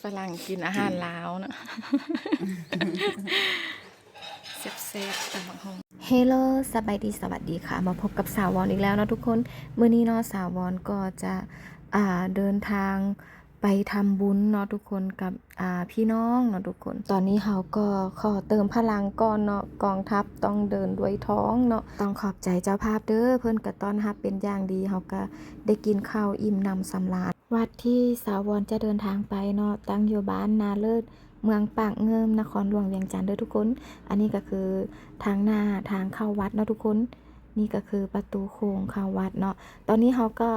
ຝຣັ່ງກິນອາຫານລາວເນາະ ແຊບໆ ຕຳບັກຫຸ່ງ. ເຮໂລ ສະບາຍດີ ສະຫວັດດີຄ່ະ ມາພົບກັບສາວວອນອີກແລ້ວເນາະທຸກຄົນ. ມື້ນີ້ເນາະ ສາວວອນກໍຈະ ອ່າ ເດີນທາງໄປທຳບຸນເນາະທຸກຄົນ ກັບ ອ່າ ພີ່ນ້ອງເນາະທຸກຄົນ. ຕອນນີ້ເຮົາກໍຂໍເຕີມພະລັງກ່ອນເນາະ, ກອງທັບຕ້ອງເດີນດ້ວຍທ້ອງເນາະ. ຕ້ອງຂອບໃຈເຈົ້າພາບເດີ, ເພິ່ນກໍຕ້ອນຮັບເປັນຢ່າງດີ, ເຮົາກໍໄດ້ກິນເຂົ້າອີ່ມໜຳສຳລານ. ວັດທີ່ສາວວອນຈະເດີນທາງໄປເນາະ ຕັ້ງຢູ່ບ້ານນາເລີດ ເມືອງປາກງື່ມ ນະຄອນຫຼວງວຽງຈັນເດີທຸກຄົນ. ອັນນີ້ກໍຄືທາງໜ້າທາງເຂົ້າວັດເນາະທຸກຄົນ. ນີ້ກໍຄືປະຕູໂຂງເຂົ້າວັດເນາະ. ຕອນນີ້ເຮົາກໍ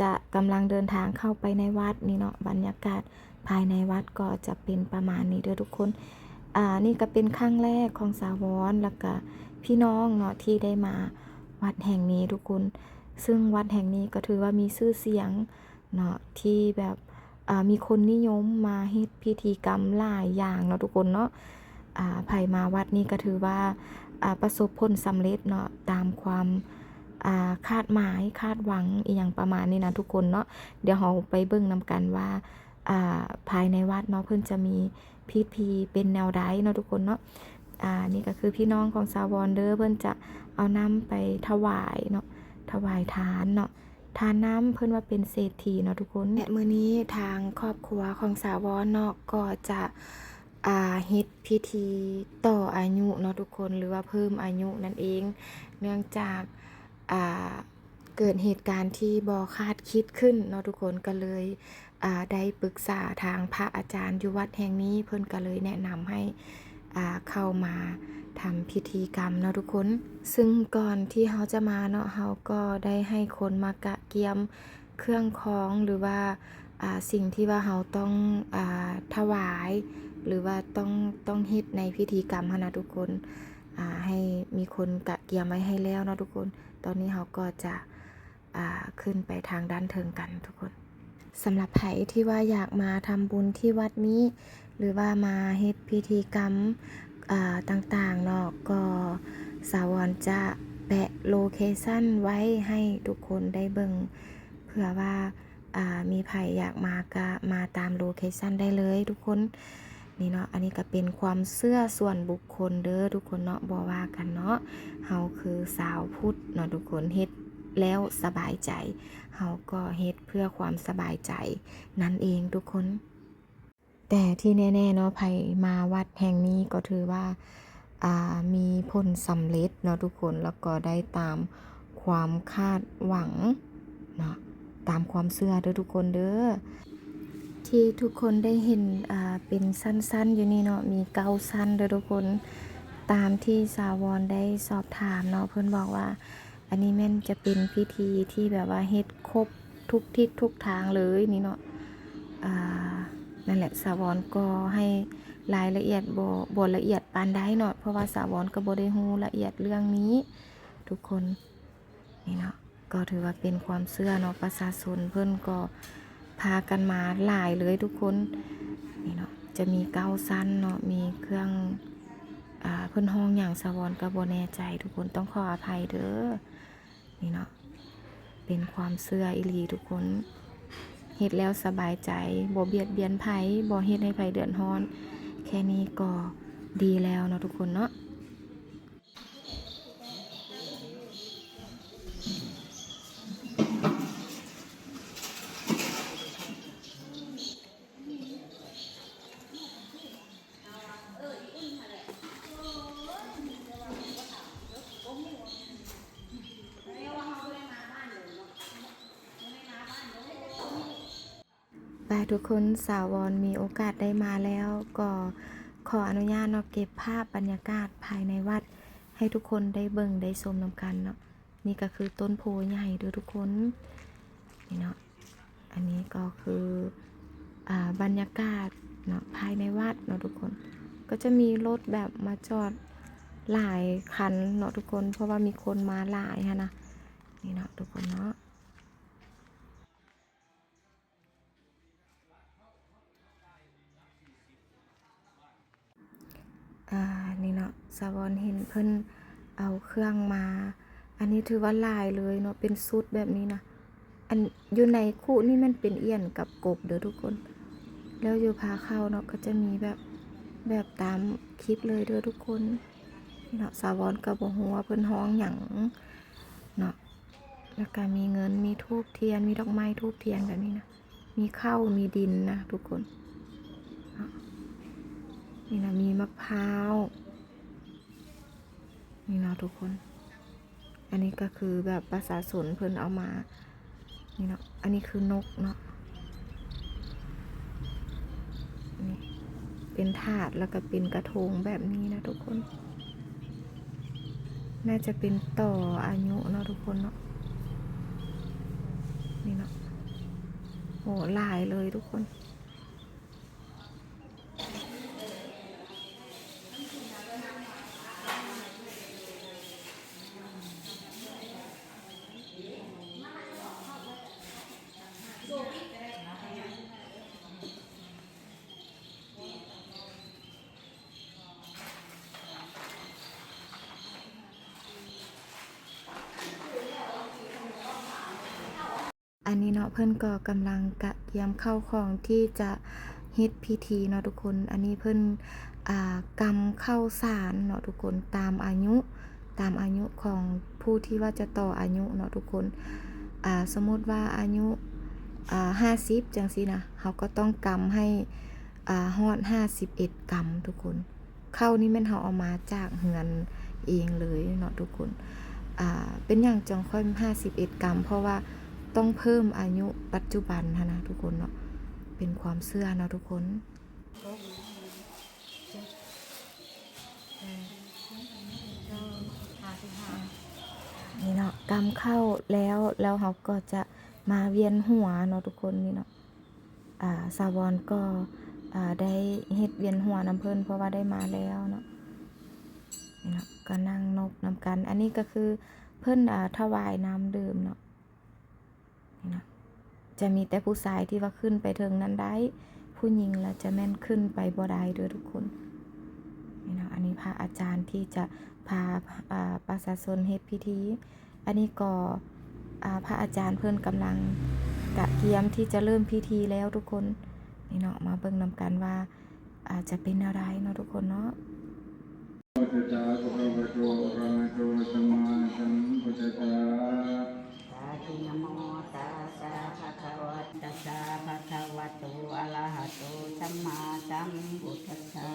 ຈະກຳລັງເດີນທາງເຂົ້າໄປໃນວັດນີ້ເນາະ. ບັນຍາກາດພາຍໃນວັດກໍຈະເປັນປະມານນີ້ເດີທຸກຄົນ. ອ່າ ນີ້ກໍເປັນຄັ້ງແລກຂອງສາວວອນ ແລ້ວກະພີ່ນ້ອງເນາະ ທີ່ໄດ້ມາວັດແຫ່ງນີ້ທຸກຄົນ. ຊຶ່ງວັດແຫ່ງນີ້ກໍຖືວ່າມີຊື່ສຽງ ເນາະ ທີ່ແບບ ເອີ ມີຄົນນິຍົມມາເຮັດພິທີກຳຫຼາຍຢ່າງເນາະທຸກຄົນເນາະ. ອ່າ ໃຜມາວັດນີ້ກໍຖືວ່າ ອ່າ ປະສົບຜົນສຳເລັດເນາະ ຕາມຄວາມ ອ່າ ຄາດໝາຍຄາດຫວັງ ອີ່ຫຍັງປະມານນີ້ນະທຸກຄົນເນາະ. ດຽວເຮົາໄປເບິ່ງນຳກັນວ່າ ອ່າ ພາຍໃນວັດເນາະ ເພິ່ນຈະມີພິທີເປັນແນວໃດເນາະທຸກຄົນເນາະ. ອ່າ ນີ້ກໍຄືພີ່ນ້ອງຂອງສາວອນເດີ ເພິ່ນຈະເອົານ້ຳໄປຖວາຍເນາະ ຖວາຍທານເນາະ. ທານນ້ຳເພິ່ນວ່າເປັນເສດຖີເນາະທຸກຄົນ. ແລະ ມື້ນີ້ທາງຄອບຄົວຂອງສາວອນເນາະ ກໍຈະ ອ່າ ເຮັດພິທີຕໍ່ອາຍຸເນາະທຸກຄົນ ຫຼືວ່າເພີ່ມອາຍຸນັ້ນເອງ. ເນື່ອງຈາກ ອ່າ ເກີດເຫດການທີ່ບໍ່ຄາດຄິດຂຶ້ນເນາະທຸກຄົນ ກໍເລີຍ ອ່າ ໄດ້ປຶກສາທາງພະອາຈານຢູ່ວັດແຫ່ງນີ້ ເພິ່ນກໍເລີຍແນະນຳໃຫ້ ອ່າ ເຂົ້າມາທຳພິທີກຳເນາະທຸກຄົນ. ຊຶ່ງກ່ອນທີ່ເຮົາຈະມາເນາະ ເຮົາກໍໄດ້ໃຫ້ຄົນມາກະກຽມເຄື່ອງຄອງ ຫຼືວ່າ ອ່າ ສິ່ງທີ່ວ່າເຮົາຕ້ອງ ອ່າ ຖວາຍ ຫຼືວ່າຕ້ອງ ຕ້ອງເຮັດໃນພິທີກຳຫັ້ນນະທຸກຄົນ. ອ່າ ໃຫ້ມີຄົນກະກຽມໄວ້ໃຫ້ແລ້ວເນາະທຸກຄົນ. ຕອນນີ້ເຮົາກໍຈະ ອ່າ ຂຶ້ນໄປທາງດ້ານເທິງກັນທຸກຄົນ. ສຳລັບໃຜທີ່ວ່າຢາກມາທຳບຸນທີ່ວັດນີ້ ຫຼືວ່າມາເຮັດພິທີກຳ ອ່າ ຕ່າງໆເນາະ ກໍສາວອນຈະແປະໂລເຄຊັນໄວ້ໃຫ້ທຸກຄົນໄດ້ເບິ່ງ ເພື່ອວ່າ ອ່າ ມີໃຜຢາກມາກະມາຕາມໂລເຄຊັນໄດ້ເລີຍທຸກຄົນ. ນີ້ເນາະ ອັນນີ້ກໍເປັນຄວາມເຊື່ອສ່ວນບຸກຄົນເດີທຸກຄົນເນາະ ບໍ່ວ່າກັນເນາະ. ເຮົາຄືຊາວພຸດເນາະທຸກຄົນ ເຮັດແລ້ວສະບາຍໃຈ ເຮົາກໍເຮັດເພື່ອຄວາມສະບາຍໃຈນັ້ນເອງທຸກຄົນ. ແຕ່ທີ່ແນ່ໆເນາະ ໃຜມາວັດແຫ່ງນີ້ກໍຖືວ່າ ອ່າ ມີຜົນສຳເລັດເນາະທຸກຄົນ ແລ້ວກໍໄດ້ຕາມຄວາມຄາດຫວັງເນາະ ຕາມຄວາມເຊື່ອເດີທຸກຄົນເດີ. ທີ່ທຸກຄົນໄດ້ເຫັນ ອ່າ ເປັນຊັ້ນໆຢູ່ນີ້ເນາະ ມີເກົ້າຊັ້ນເດີທຸກຄົນ. ຕາມທີ່ສາວອນໄດ້ສອບຖາມເນາະ ເພິ່ນບອກວ່າ ອັນນີ້ແມ່ນຈະເປັນພິທີທີ່ແບບວ່າເຮັດຄົບທຸກທິດທຸກທາງເລີຍນີ້ເນາະ. ອ່າ ນັ້ນແຫຼະ ສາວອນກໍໃຫ້ລາຍລະອຽດບໍ່ ບໍ່ລະອຽດປານໃດເນາະ ເພາະວ່າສາວອນກໍບໍ່ໄດ້ຮູ້ລະອຽດເລື່ອງນີ້ທຸກຄົນ. ນີ້ເນາະ ກໍຖືວ່າເປັນຄວາມເຊື່ອເນາະ ປະຊາຊົນເພິ່ນກໍພາກັນມາຫຼາຍເລີຍທຸກຄົນ. ນີ້ເນາະ ຈະມີເກົ້າຊັ້ນເນາະ ມີເຄື່ອງ ອ່າ ເພິ່ນຮ້ອງຫຍັງ ສາວອນກໍບໍ່ແນ່ໃຈທຸກຄົນ ຕ້ອງຂໍອະໄພເດີ. ນີ້ເນາະ ເປັນຄວາມເຊື່ອອີ່ຫຼີທຸກຄົນ ເຮັດແລ້ວສະບາຍໃຈ ບໍ່ບຽດບຽນໃຜ ບໍ່ເຮັດໃຫ້ໃຜເດືອດຮ້ອນ ແຄ່ນີ້ກໍດີແລ້ວເນາະທຸກຄົນເນາະ. ໄປທຸກຄົນ ສາວອນມີໂອກາດໄດ້ມາແລ້ວ ກໍຂໍອະນຸຍາດເນາະ ເກັບພາບບັນຍາກາດພາຍໃນວັດໃຫ້ທຸກຄົນໄດ້ເບິ່ງໄດ້ຊົມນຳກັນເນາະ. ນີ້ກໍຄືຕົ້ນໂພໃຫຍ່ເດີທຸກຄົນ ນີ້ເນາະ. ອັນນີ້ກໍຄື ອ່າ ບັນຍາກາດເນາະ ພາຍໃນວັດເນາະທຸກຄົນ. ກໍຈະມີລົດແບບມາຈອດຫຼາຍຄັນເນາະທຸກຄົນ ເພາະວ່າມີຄົນມາຫຼາຍຫັ້ນນະ. ນີ້ເນາະທຸກຄົນເນາະ. ອ່າ ນີ້ເນາະ ສາວອນເຫັນເພິ່ນເອົາເຄື່ອງມາ ອັນນີ້ຖືວ່າຫຼາຍເລີຍເນາະ ເປັນຊຸດແບບນີ້ນະ. ອັນຢູ່ໃນຄຸນີ້ແມ່ນເປັນອຽນກັບກົບເດີທຸກຄົນ. ແລ້ວຢູ່ພາເຂົ້າເນາະ ກໍຈະມີແບບ ແບບຕາມຄລິບເລີຍເດີທຸກຄົນ. ເນາະ ສາວອນກໍບໍ່ຮູ້ວ່າເພິ່ນຮ້ອງຫຍັງເນາະ. ແລ້ວກໍມີເງິນ ມີທູບທຽນ ມີດອກໄມ້ທູບທຽນແບບນີ້ນະ ມີເຂົ້າ ມີດິນນະທຸກຄົນເນາະ. ນີ້ນະ ມີມະພ້າວ ນີ້ເນາະທຸກຄົນ. ອັນນີ້ກໍຄືແບບປະຊາຊົນເພິ່ນເອົາມາ ນີ້ເນາະ. ອັນນີ້ຄືນົກເນາະ ນີ້ເປັນຖາດ ແລ້ວກໍເປັນກະທົງແບບນີ້ນະທຸກຄົນ. ໜ້າຈະເປັນຕໍ່ອາຍຸເນາະທຸກຄົນເນາະ. ນີ້ເນາະ ໂອ້ ຫຼາຍເລີຍທຸກຄົນ. ອັນນີ້ເນາະ ເພິ່ນກໍກຳລັງກະກຽມເຂົ້າຂອງທີ່ຈະເຮັດພິທີເນາະທຸກຄົນ. ອັນນີ້ເພິ່ນ ອ່າ ກຳເຂົ້າສານເນາະທຸກຄົນ ຕາມອາຍຸ ຕາມອາຍຸຂອງຜູ້ທີ່ວ່າຈະຕໍ່ອາຍຸເນາະທຸກຄົນ. ອ່າ ສົມມຸດວ່າອາຍຸ ອ່າ ຫ້າສິບ ຈັ່ງຊີ້ນະ ເຮົາກໍຕ້ອງກຳໃຫ້ ອ່າ ຮອດຫ້າສິບເອັດກຳທຸກຄົນ. ເຂົ້ານີ້ແມ່ນເຮົາເອົາມາຈາກເຮືອນເອງເລີຍເນາະທຸກຄົນ. ອ່າ ເປັນຫຍັງຈັ່ງຄ່ອຍຫ້າສິບເອັດກຳ? ເພາະວ່າຕ້ອງເພີ່ມອາຍຸປັດຈຸບັນຫັ້ນນະທຸກຄົນເນາະ. ເປັນຄວາມເຊື່ອເນາະທຸກຄົນ. ນີ້ເນາະ ກຳເຂົ້າແລ້ວ ແລ້ວເຮົາກໍຈະມາວຽນຫົວເນາະທຸກຄົນ. ນີ້ເນາະ ອ່າ ສາວອນກໍ ອ່າ ໄດ້ເຮັດວຽນຫົວນຳເພິ່ນ ເພາະວ່າໄດ້ມາແລ້ວເນາະ. ນີ້ເນາະ ກໍນັ່ງນົກນຳກັນ. ອັນນີ້ກໍຄືເພິ່ນ ອ່າ ຖວາຍນ້ຳດື່ມເນາະ. ນີ້ເນາະ ຈະມີແຕ່ຜູ້ຊາຍທີ່ວ່າຂຶ້ນໄປເທິງນັ້ນໄດ້ ຜູ້ຍິງລະຈະແມ່ນຂຶ້ນໄປບໍ່ໄດ້ເດີທຸກຄົນ. ນີ້ເນາະ ອັນນີ້ພະອາຈານທີ່ຈະພາ ອ່າ ປະຊາຊົນເຮັດພິທີ. ອັນນີ້ກໍ ອ່າ ພະອາຈານເພິ່ນກຳລັງກະກຽມທີ່ຈະເລີ່ມພິທີແລ້ວທຸກຄົນ. ນີ້ເນາະ ມາເບິ່ງນຳກັນວ່າ ອ່າ ຈະເປັນແນວໃດເນາະທຸກຄົນເນາະ. ຕະສະ ພະຄະວະໂຕ ອະລະຫະໂຕ ສຳມາສຳພຸດທັດສະ. Sādhu. Namo tassa bhagavato, tassa bhagavato arahato sammāsambuddhassa.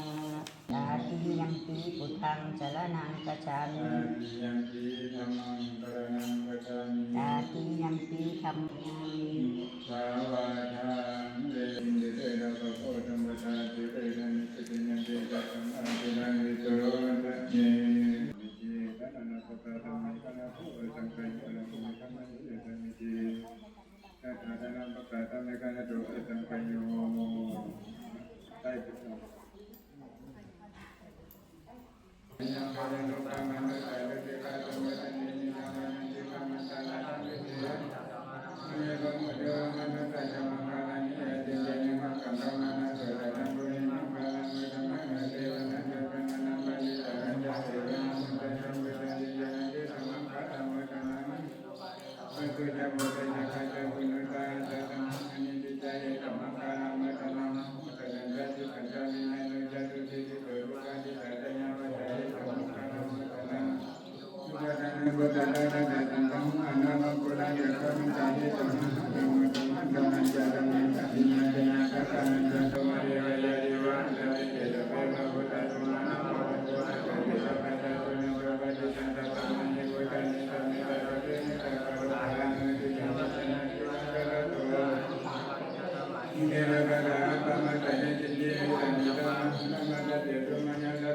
Tatiyampi buddhaṃ saraṇaṃ gacchāmi. Tatiyampi dhammaṃ saraṇaṃ gacchāmi. Tatiyampi dhammaṃ. Sāvādhanti. Sīlena bhagavato samādhāti, sīlena niccitaṃ yāti,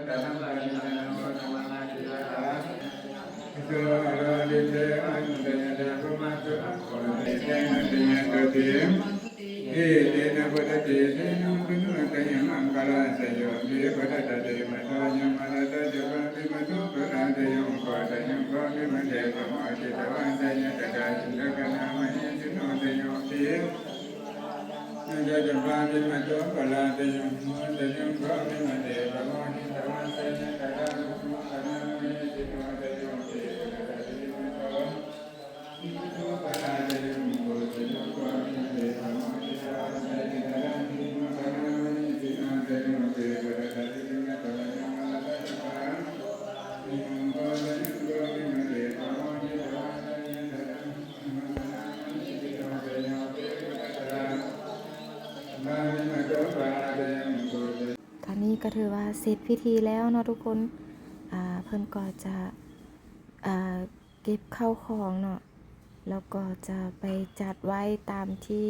taṃ samaṃ adhigameyya, sīlaṃ vihāya. Etena buddhatejena maṅgalañca yo vibuddhadhattimatto yo mārattacūpabhimāno, pāpūpanissaggāyo, indagaṇā mahesino, jayyo pi ຕອນນີ້ກໍຖືວ່າເສັດພິທີແລ້ວເນາະທຸກຄົນ. ອາ ເພິ່ນກໍຈະ ອາ ເກັບເຂົ້າຂອງເນາະ ແລ້ວກໍຈະໄປຈັດໄວ້ຕາມທີ່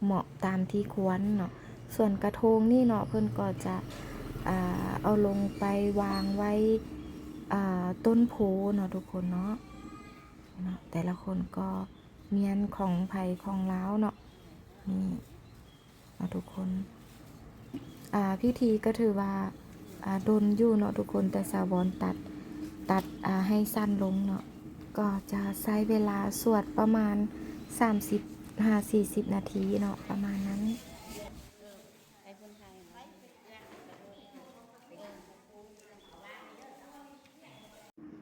ເໝາະ ຕາມທີ່ຄວນເນາະ. ສ່ວນກະທົງນີ້ເນາະ ເພິ່ນກໍຈະ ອາ ເອົາລົງໄປວາງໄວ້ ອາ ຕົ້ນໂພເນາະທຸກຄົນເນາະ. ເນາະ ແຕ່ລະຄົນກໍ ມຽນຂອງໃຜຂອງລາວເນາະ ນີ້ເນາະທຸກຄົນ. ອາ ພິທີກໍຖືວ່າ ອາ ດົນຢູ່ເນາະທຸກຄົນ ແຕ່ສາວອນຕັດ ຕັດ ອາ ໃຫ້ສັ້ນລົງເນາະ. ກໍຈະໃຊ້ເວລາສວດປະມານສາມສິບຫາສີ່ສິບນາທີເນາະ ປະມານນັ້ນ.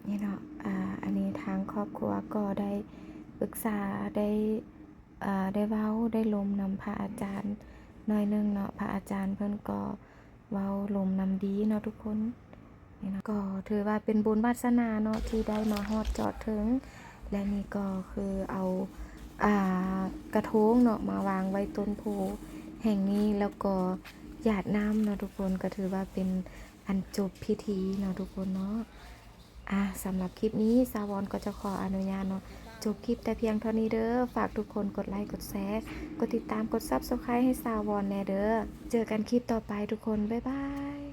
ນີ້ເນາະ ອາ ອັນນີ້ທາງຄອບຄົວກໍໄດ້ປຶກສາ ໄດ້ ອາ ໄດ້ເວົ້າ ໄດ້ລົມນຳພະອາຈານໜ້ອຍໜຶ່ງເນາະ. ພະອາຈານເພິ່ນກໍເວົ້າລົມນຳດີເນາະທຸກຄົນ. ນີ້ເນາະ ກໍຖືວ່າເປັນບຸນວາສະໜາເນາະ ທີ່ໄດ້ມາຮອດຈອດເຖິງ ແລະ ນີ້ກໍຄືເອົາ ອາ ກະທົງເນາະ ມາວາງໄວ້ຕົ້ນໂພແຫ່ງນີ້ ແລ້ວກໍຢາດນ້ຳເນາະທຸກຄົນ. ກໍຖືວ່າເປັນອັນຈົບພິທີເນາະທຸກຄົນເນາະ. ອາ ສຳລັບຄລິບນີ້ ສາວອນກໍຈະຂໍອະນຸຍາດເນາະ ຈົບຄລິບແຕ່ພຽງເທົ່ານີ້ເດີ. ຝາກທຸກຄົນກົດໄລ ກົດແຊ ກົດຕິດຕາມ ກົດ Subscribe ໃຫ້ສາວອນແດ່ເດີ. ເຈີກັນຄລິບຕໍ່ໄປທຸກຄົນ ບາຍບາຍ.